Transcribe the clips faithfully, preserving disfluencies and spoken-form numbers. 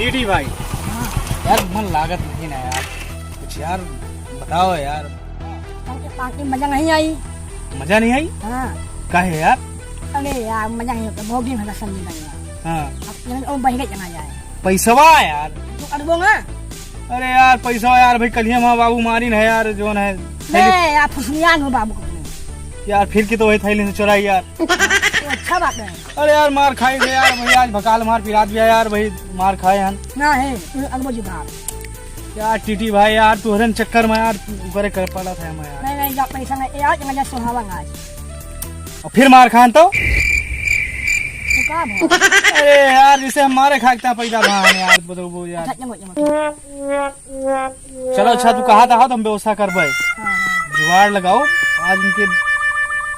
टीटी भाई, हाँ। यार, मन लागत नहीं ना यार, कुछ यार बताओ यार। हमके पार्टी में मजा नहीं आई। मजा नहीं आई? हाँ। काहे यार? अरे यार, मजा नहीं होता, बहुत दिन हो गया समझी नहीं यार। हाँ। अब तुरंत और बहिरे चला जाए। पैसवा यार। तू करबो ना? अरे यार, पैसा यार, भाई, कल ही हमारा बाबू मारिन है यार, जोन है। ले यार, फुसलियान हो बाबू को। यार, फिर की तो वही थैली से चुराई यार। तो अच्छा बात है। अरे यार, मार खाई थे यार भाई, आज भकाल मार पिरात भी है यार भाई, मार खाए हन। ना है, तू अगबो जुगाड़। यार टीटी भाई यार, तुहरन चक्कर में यार, ऊपरे कर पड़ा था मैं यार। नहीं, नहीं, जा पैसा नहीं, यार, मजा सुहावन आज। और फिर मार खान तो? तू का भा? अरे यार, जिसे हम मारे खाकता पैदा भान यार, बताओ वो यार। अच्छा, चलो, चलो। चलो अच्छा, तू कहा था, तो हम व्यवस्था करबे। हाँ, हाँ। जुगाड़ लगाओ, आज इनके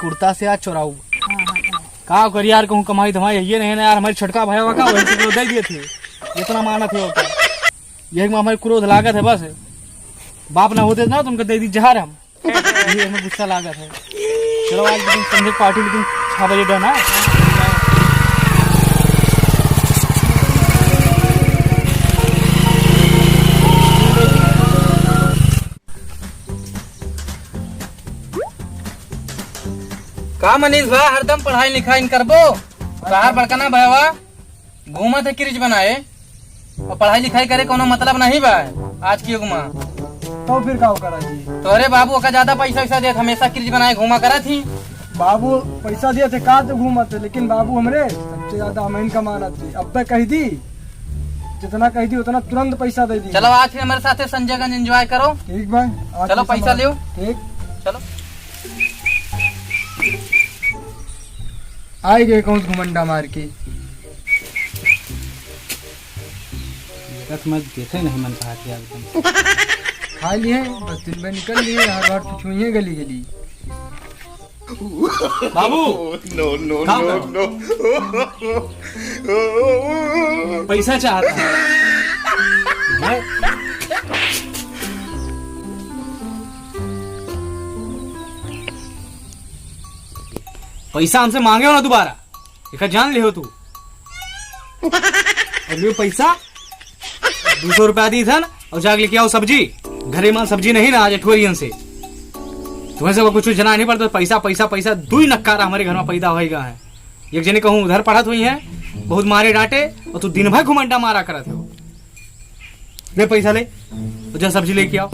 कुर्ता से आज चोराऊ। हाँ, हाँ, हाँ। का करी यार, कहूँ कमाई धमाई है ये नहीं ना यार, हमारे छोटका भाई का वही से दे दिए थे, इतना माना थे होता। यही में हमारे क्रोध लागत है बस, बाप ना होते ना तो उनका दे दी जहर हम। ये हमें गुस्सा लागत है। चलो आज लेकिन संजय पार्टी लेकिन छह बजे डन है। का मनीष भा, हरदम पढ़ाई लिखाई न करबो? तोहार बड़कना भयवा घूमत है किरिच बनाए, और पढ़ाई लिखाई करे कोनो मतलब नहीं बा आज के युग में। तो फिर का करा जी? तोहरे बाबू ओका ज्यादा पैसा वैसा देत, हमेशा किरिच बनाए घूमा करत ही। बाबू पैसा दिए थे का तो घूमत है, लेकिन बाबू हमरे सबसे ज्यादा हम इनका मानत थे। अब तक कह दी, जितना कह दी उतना तुरंत पैसा दे दी। चलो आज फिर हमारे साथे संजयगंज एंजॉय करो। ठीक बा, आज चलो पैसा पैसा मार-, लियो। ठीक। चलो। आई गए कौन घुमंडा मार के। देखत मत देखे नहीं मन कहा कि एकदम। खा लिए, बस दिन भर निकल लिए, हर बार तो छुइए गली गली। बाबू। No, no, का no, बा? No। पैसा चाहता है। हैं? पैसा हमसे मांगे हो ना दोबारा, एका जान ले हो तू। अब लियो पैसा, दो सौ रुपया दी थन और जाके लेके आओ सब्जी। घरे में सब्जी नहीं ना, आज अठवरियन से तुम्हें सब कुछ जना नहीं पड़ता। पैसा, पैसा, पैसा, दो ही नक्कारा हमारे घर में पैदा होएगा है। एक जने कहूँ उधर पढ़त हुई है, बहुत मारे डांटे, और तू दिन भर घुमंडा मारा करत हो। ले पैसा ले, और जा सब्जी लेके आओ।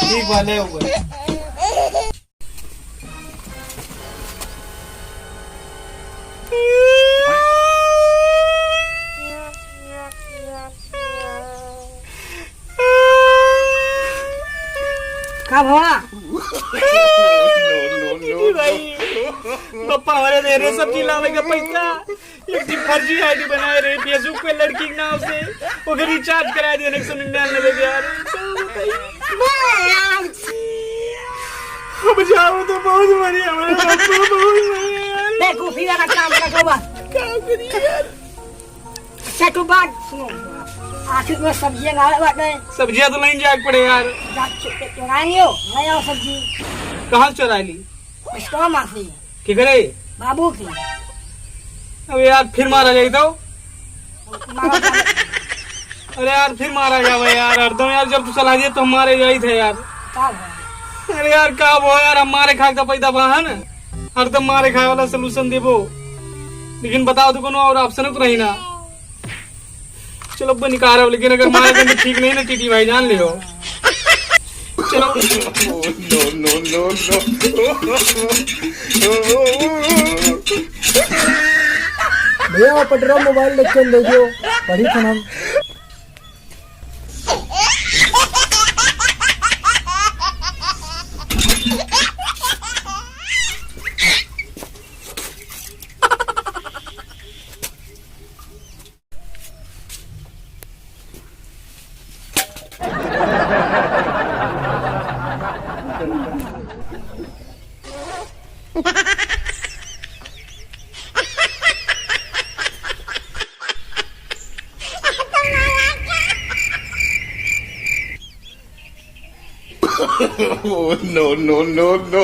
ठीक बा, ले आओ। का भवा? दीदी भाई, पप्पा हमारे दे रहे सब्जी लावे का पैसा, एक ठे फर्जी आईडी बनाए रहे Facebook पे लड़की के नाम से, ओके रिचार्ज करा दिया एक सौ निन्यानवे यार। अब जाओ तो बहुत बढ़िया, हमारे पास तो बहुत बढ़िया यार। बेवकूफी वाला काम कर रहा है। क्या करिए यार? अच्छा, तू बात सुनो, आखिर में सब्जियां लावे बाटे। सब्जियां तो लेन जाए के पड़े यार। जा, चो-, चो-, चोराई लियो, ले आओ सब्जी। कहाँ से चोरा ली? स्टोर में से। केकरे? बाबू की। अब यार फिर मारा जाई तो। मारा जाए। अरे यार फिर मारा जावे यार, हरदम यार जब तू सलाह दिए तो हम मारे जाई थे यार। का भवा? अरे यार का भवा यार, हम मारे खाए का पैदा बा है ना, हरदम मारे खाए वाला सलूशन देबो, लेकिन बताओ तो कोनो और ऑप्शन तो रही ना। चलो अब निकाल रहा हूँ, लेकिन अगर मारे गंदे ठीक नहीं ना टीटी भाई, जान लियो। चलो। No, no, no, no। भैया, पटरा मोबाइल देख के दे दियो, पढ़ी थन हम। Oh, no, no, no, no।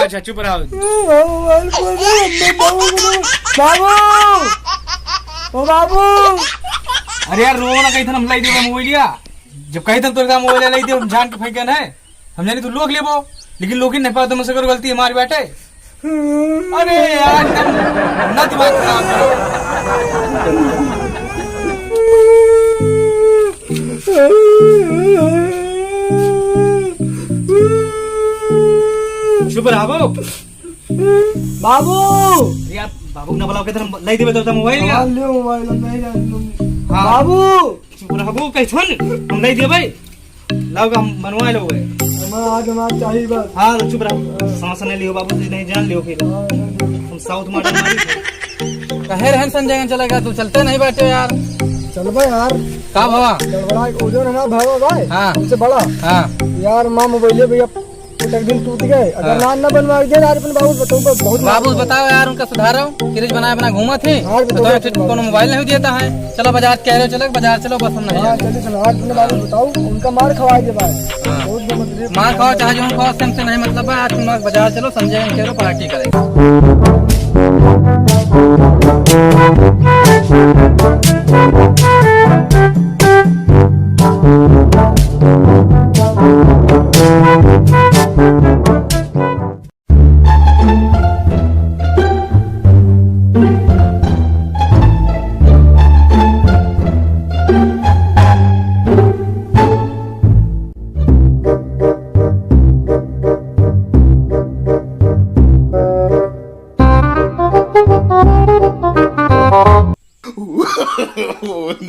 अच्छा, चुप रहो। बाबू, बाबू, बाबू, बाबू। बाबू, ओ बाबू। अरे यार, रो ना, कही थन हम लाई देबे मोबाइलिया। जब कही थन तोरे मोबाइल लाई देबे, हम जान के फेंके ना। हम जानी तू लोग लेबो, लेकिन लोग ही नहीं पाओ, तुम से करो गलती हमारी बाटे। अरे यार, तुम ना दिमाग खराब करो। चुप रहो। बाबू। यार, बाबू ना बुलाओ, किधर हम लाई देबे तो मोबाइल का? हाँ, ले मोबाइल, हम नहीं जाने तुम। हाँ। बाबू। चुप रहो, कैसन? हम लाई देबे। लाओ का हम बनवा लो है। हमारा आज हमारा चाहिए बस। हाँ, तो चुप रहो। हाँ। सांस नहीं लियो बाबू जी, नहीं जान लियो फिर। हाँ, नहीं, नहीं। हम साउथ मॉडल मारी। कहे रहन संजय चलेगा, तू चलते नहीं बैठे यार। चलबे यार। का भवा? गड़बड़ा, वो जो हमारा भाई भाई, हाँ। हमसे बड़ा। हाँ। यार, माँ मोबाइल भैया एक दिन टूट गए, अगर हाँ। नान ना बनवा दे यार, अपने बाबू बताओ, बहुत, बहुत बाबू मार बताओ यार, उनका सुधारो, किरिच बनाए बना घूमत ही। हाँ, तो बताओ, तो कोनो मोबाइल नहीं देता है। चलो बाजार कह रहे हो, चलो बाजार चलो, बस हम नहीं हाँ, जाते। चलिए, चलो, आज अपने बाबू बताओ, उनका मार खवाए दे भाई। हाँ। बहुत गलत रे। मार खाओ, चाहे जो खाओ, हमसे नहीं मतलब है, आज तुम लोग बाजार चलो, संजय हम कह रहे हो, पार्टी करेंगे।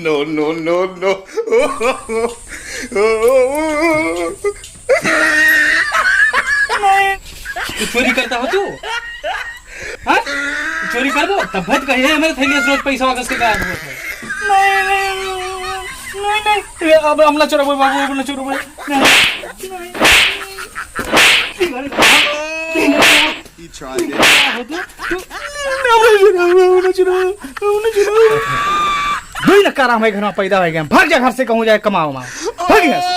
No, no, no, no। नहीं। तू चोरी करता हो तू? हाँ? चोरी करबो? तब बहुत कहे है, मेरे थैली से रोज पैसा वापस के गायब होता है। नहीं, नहीं, नहीं, नहीं, नहीं। अब हम ना चोरबो बाबू, अब ना चोरबो। नहीं, नहीं। He tried it। दुई नकारा हमारे घर में पैदा हो गया, भाग जा घर से, कहूँ जाए कमाओ माओ, भाग यहाँ से।